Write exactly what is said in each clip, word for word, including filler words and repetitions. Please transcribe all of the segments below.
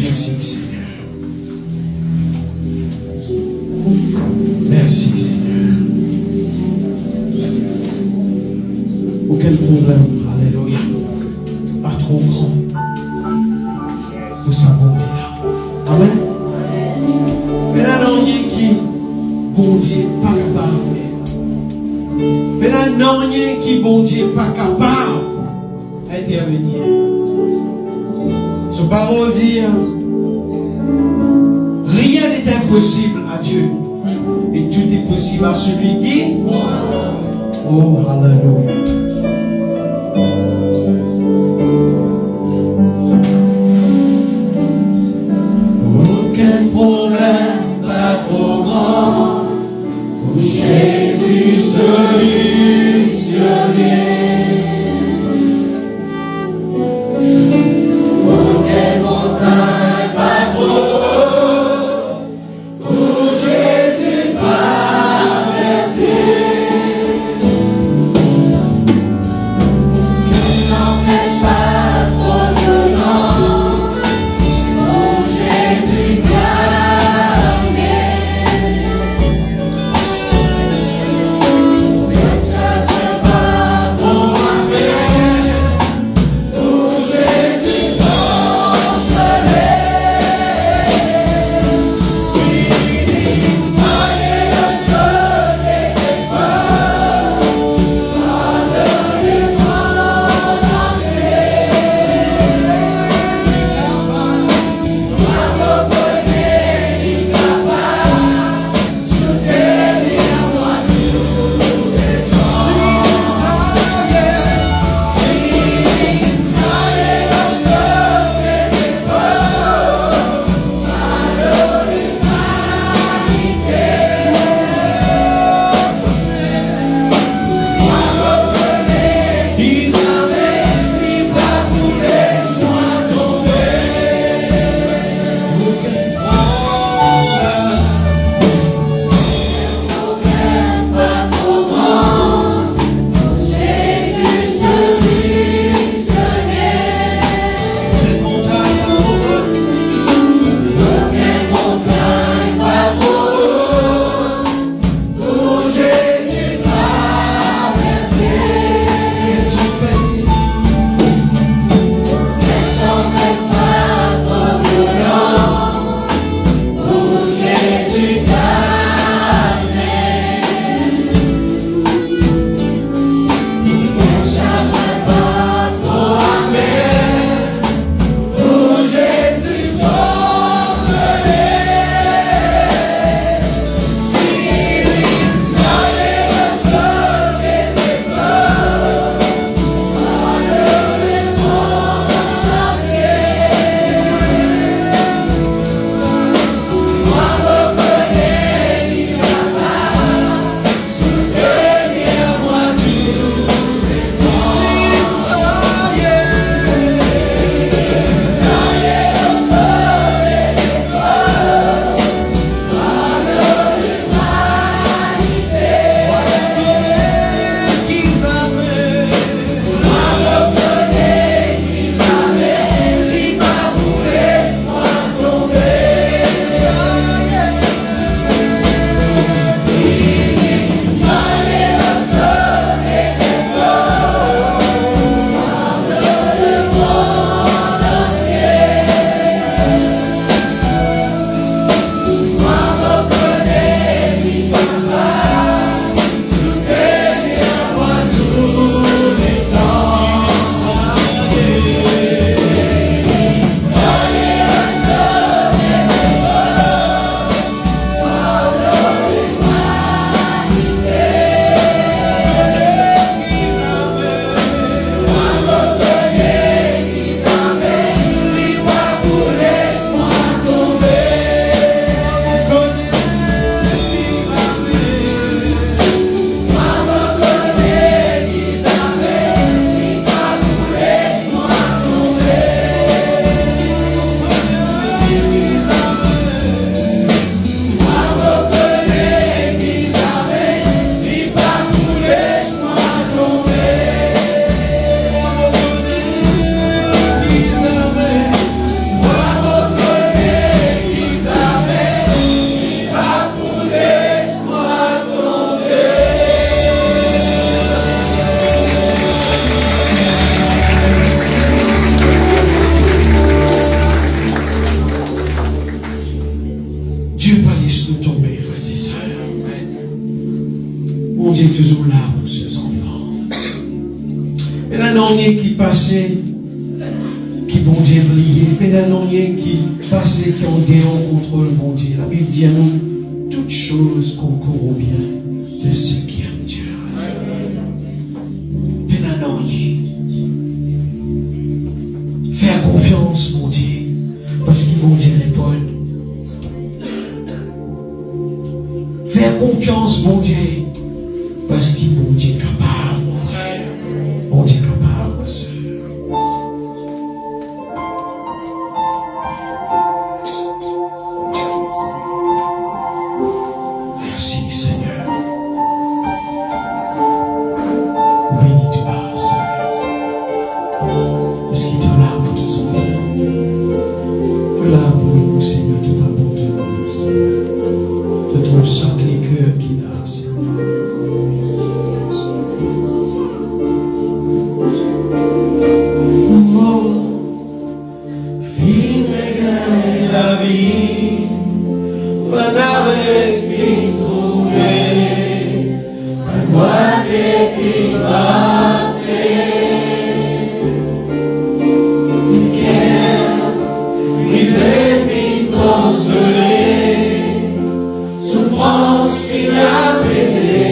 Mersi, Segner. Mersi, Segner. Okenn problem. Alelouya. Pa tro gran pou sa Bondie la. Amen. Pena nanye ki Bondie pa kapav fer. Pena nanye ki Bondie pa kapav intervenir. Sa parol dir, rien n'est impossible à Dieu, et tout est possible à celui qui... Oh, alelouya. Okenn problem pa tro gran pou Zezi solisioner. Okenn montagn pa tro o pou Zezi traverse. Zot la pou se zanfan. Pena nanye ki pase ki Bondie bliye, pena nanye ki pase ki andeor kontrol Bondie. Labib dir nou, toutes choses concourent au bien de ceux qui aiment Dieu. Pena nanye. Fer konfians Bondie, parski Bondie li bon. Fer konfians Bondie, parski Bondie kapav, mo frer. Bondie kapav, mo ser. Mersi, Segner. Beni twa, Segner. Parski to la pou to zanfan. To la pou nou, Segner, to pa pou nou, Segner. To trouv sak leker ki la, Segner. Mo finn regagn lavi, bann aveg finn trouve, bann bwate finn marse, ker brize finn konsole, soufrans finn apeze,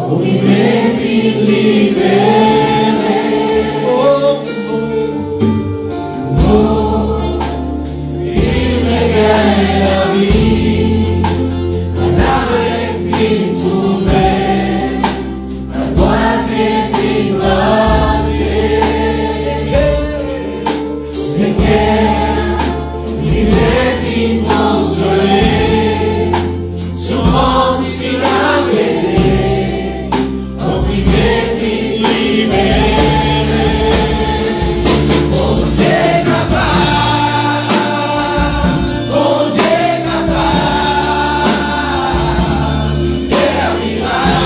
oprime finn libere. Oh, oh, oh. Finn regagn lavi, bann aveg finn trouve, bann bwate finn marse, leker, leker brize finn konsole, soufrans finn apeze, oprime finn libere. Bondie kapav, Bondie kapav, fer mirak.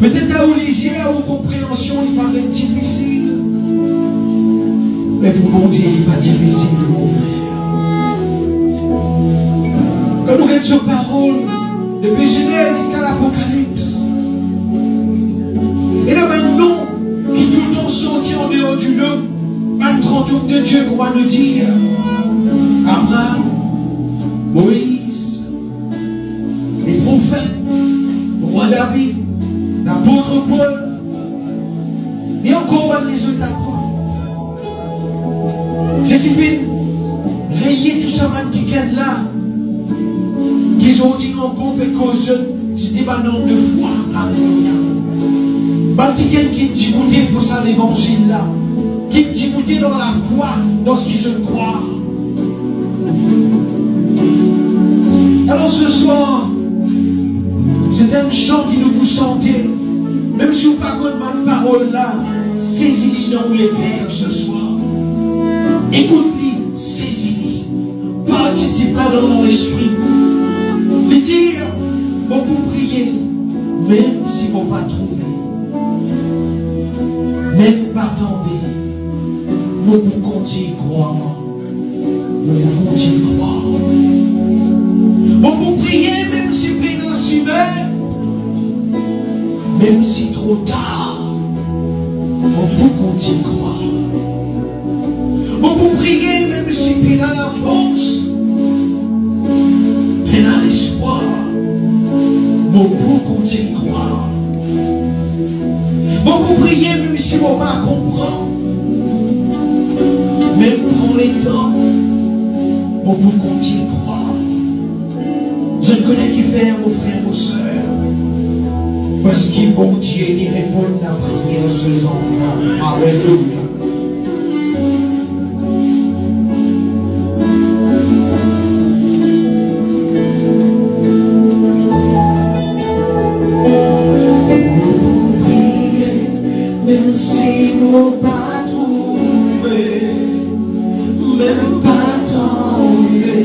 Petet a ou lizie, a ou konpreansion, li paret difisil. Me pou Bondie, li pa difisil, mo frer. Kan nou get so parol, depi Zenez ziska Lapokalips, ena bann nom ki toultan sorti andeor dilo. Bann gran nom de Die, kouma nou dir, Abraham, Moiz, le profet, rwa David, lapot Pol, e ankor bann lezot apot. Seki finn reye tou sa bann kikenn la, ki zordi ankor pe koz zot, se ti bann om de fwa. Aleluya. Bann kikenn ki diboute pou sa levanzil la, ki diboute dan lafwa, dan seki zot krwar. Alor, se swar, se enn san ki nou pou sante. Mem si ou pa konn bann parol la, sezi li dan ou leker se swar. Ekout li, sezi li. Partisip ladan dan ou lespri. Li dir, mo pou priye, mem si mo pa trouve, mem pa tande, mo pou kontign krwar. Mo pou kontign krwar. Mo pou priye, mem si pena sime, mem si tro tar, mo pou kontign krwar. Mo pou priye, mem si pena lafors, pena lespwar, mo pou kontign krwar. Mo pou priye, mem si mo pa konpran, mem pran letan, mo pou kontign krwar. Zot kone kifer, mo frer, mo ser, parski Bondie, li reponn lapriyer so zanfan. Aleluya. Mo pou priye, mem si mo pa trouve, mem pa tande,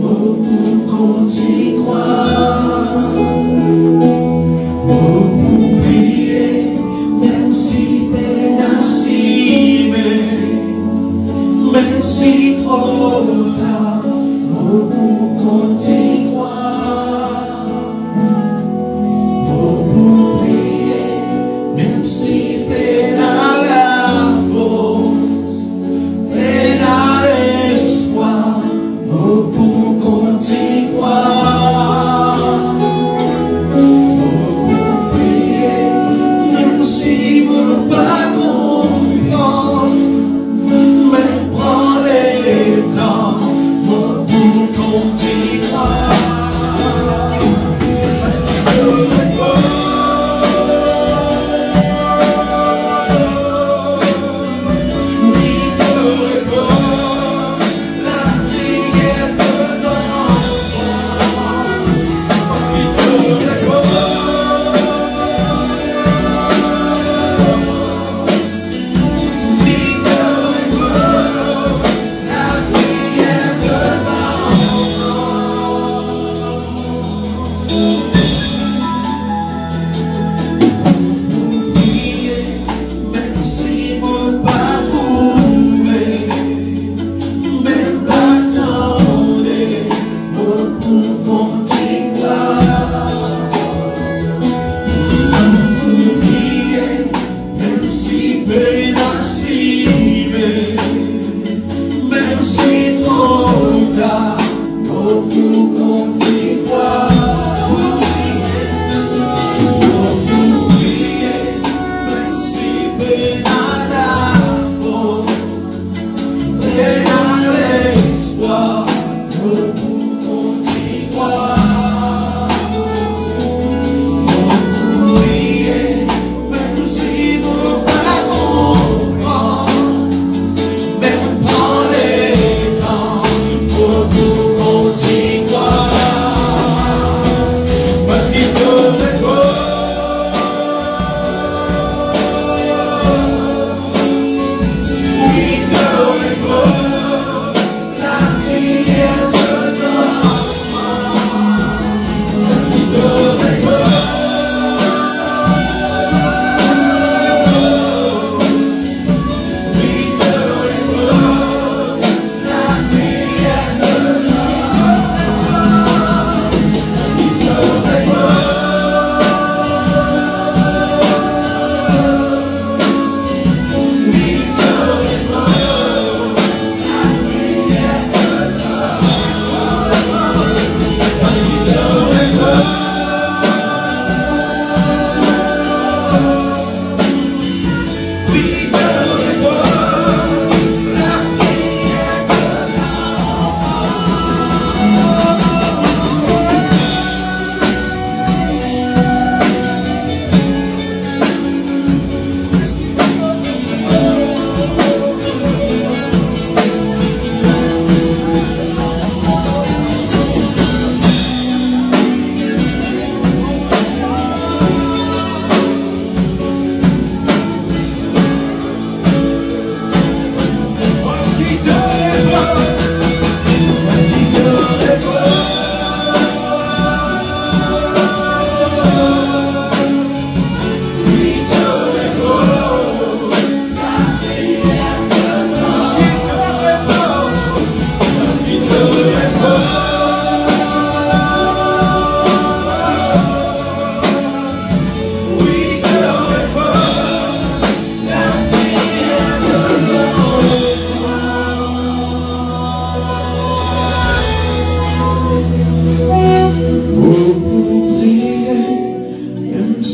mo pou kontign krwar. Mo pou priye, mem si pena sime,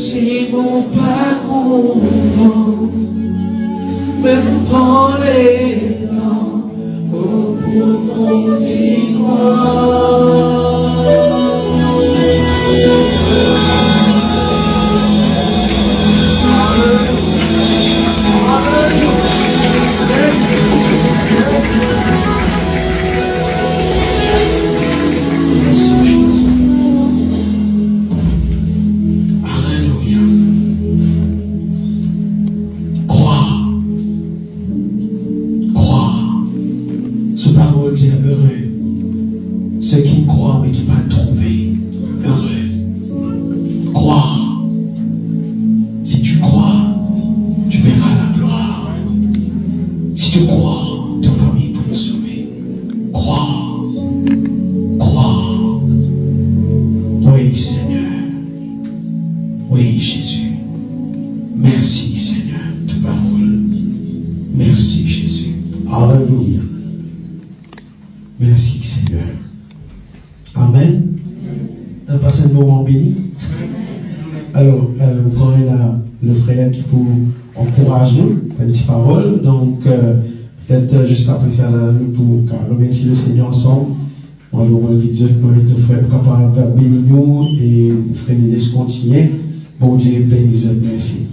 Si mo pa konpran, mem pran letan, oh, pou kontign krwar. Alelouya. Alelouya. Mersi. Mersi. Mersi, Zezi. Alelouya. Krwar. Krwar. So parol dir, ere seki krwar me ki pa trouve. Ere. Krwar. Si tu crois, tu verras la gloire. Si tu crois, ta famille peut être sauvée. Krwar. Krwar. Wi, Segner. Wi, Zezi. Mersi, Segner, pou ta parol. Mersi, Zezi. Alelouya. Mersi, Segner. Amen. Nou pas enn moman beni. Alor, euh, nou pran la, le frer ki pou ankouraz nou, enn ti parol. Donk, euh, petet, euh, zis apre sa la, nou pou ka remersie le Segner ansam. Alor, mo invit zot, mo invit le frer pou kapav beni nou e frer nou les kontigne. Bondie beni zot. Mersi.